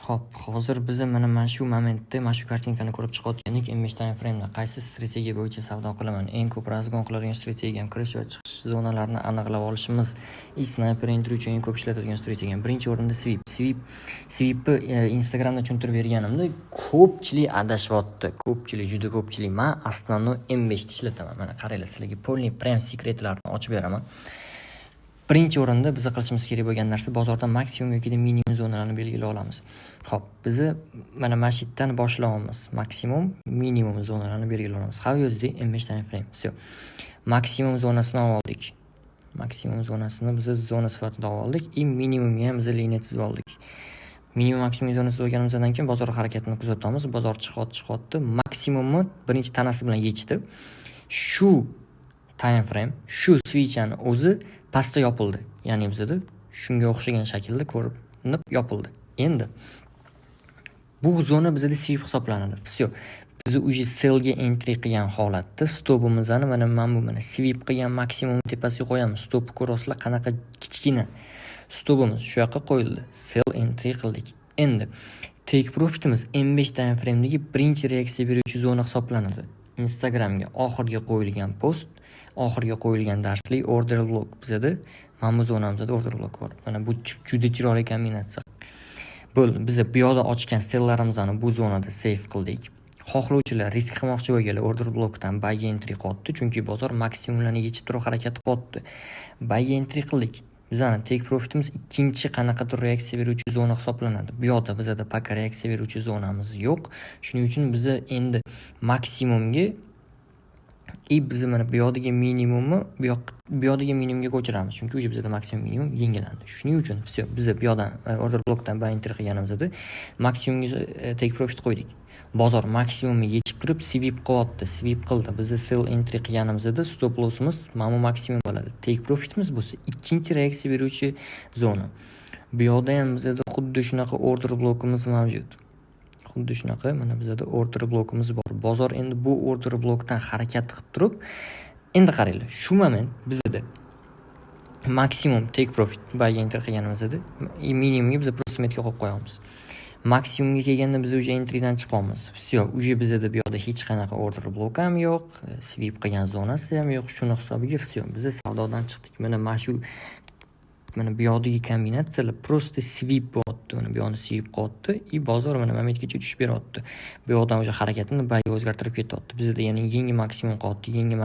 Xo'p, hozir biz mana shu momentda mana shu картинка ni ko'rib chiqayotgandik. M5 time frame'da qaysi strategiya bo'yicha savdo qilaman? Eng ko'p разгон qiladigan strategiyam kirish va chiqish zonalarini aniqlab olishimiz. И sniper entry uchun eng ko'p ishlatilgan strategiyam. Birinchi o'rinda sweep. Sweepni Instagramda tushuntirib berganimda ko'pchilik adashyapti. Ko'pchilik, juda ko'pchilik. Men основной M5 ni ishlataman. Mana qaranglar, sizlarga полный prям секрет larni ochib beraman. Birinchi o'rinda biz qilishimiz kerak bo'lgan narsa bozorda maksimum yoki minimum zonalarni belgilab olamiz. Xo'p, bizni mana shu yerdan boshlayapmiz. Maksimum, minimum zonalarni belgilab olamiz. XAUUSD M5 time frame. Всё. Maksimum zonasini oldik. Maksimum zonasini biz zona sifatida oldik и minimumga ham biz liniya chizib oldik. Minimum, maksimum zona chizib olganimizdan keyin bozor harakatini kuzatamiz. Bozor chiqyapti, chiqyapti. Maksimumni birinchi tanasi bilan yechdi. Shu time frame, shu свеча ni o'zi pastda yopildi. Ya'ni bizada shunga o'xshagan shaklda ko'rinib yopildi. Endi bu zona bizada sweep hisoblanadi. Всё. Biz уже sellga entry qilgan holatda stopimizni mana bu mana sweep qilgan maksimum tepasiga qo'yamiz. Stopni ko'rasizlar, qanaqa kichkina. Stopimiz shu yoqqa qo'yildi. Sell entry qildik. Endi take profitimiz M5 time frame'dagi birinchi reaksiya beruvchi zona hisoblanadi. Instagramga oxirgi qo'yilgan post, oxirgi qo'yilgan darslik order block bizada mana bu zonamizda order block bor. Mana bu juda chiroyli kombinatsiya. Bo'ldi. Biz bu yoqda ochgan selllarimizni bu zonada save qildik. Xohlovchilar, risk qilmoqchi bo'lganlar order blockdan buy entry qilyapti, chunki bozor maksimumlarni yechib turib harakat qilyapti. Buy entry qildik. Bizani take profitimiz ikkinchi qanaqadir reaksiya beruvchi zona hisoblanadi. Bu yoqda bizada пока reaksiya beruvchi zonamiz yo'q. Shuning uchun biza endi maksimumga и bizni mana bu yoqdagi minimumni bu yoqdagi minimumga ko'chiramiz, chunki уже bizada maksimum, minimum yangilandi. Shuning uchun все, biza bu yoqdan order blockdan buy entry qilganimizda maksimumga take profit qo'ydik. Bozor maksimumni yechib turib sweep qilyapti, sweep qildi. Biza sell entry qilganimizda stop lossimiz mana bu maksimum bo'ladi. Take profitimiz bo'lsa ikkinchi reaksiya beruvchi zona. Bu yoqda ham bizada xuddi shunaqa order blokimiz mavjud, xuddi shunaqa mana bizada order blokimiz bor. Bozor endi bu order blokdan harakat qilib turib, endi qaranglar, shu moment bizada maksimum take profit buy enter qilganimizda и minimumga biz просто метка qo'yib qo'yamiz. Maksimumga kelganda biz уже entrydan chiqyapmiz. Все, уже bizada bu yoqda hech qanaqa order blok ham yo'q, sweep qilgan zonasi ham yo'q. Shuni hisobiga все, biz savdodan chiqdik. Mana shu, mana bu yoqdagi kombinatsiyalar просто sweep bo'lyapti. Mana bu yoqni sweep qilyapti и bozor mana bu yergacha tushib beryapti. Bu yoqdan уже harakatini buyga o'zgartirib ketyapti. Bizada yana yangi maksimum qilyapti, yangi.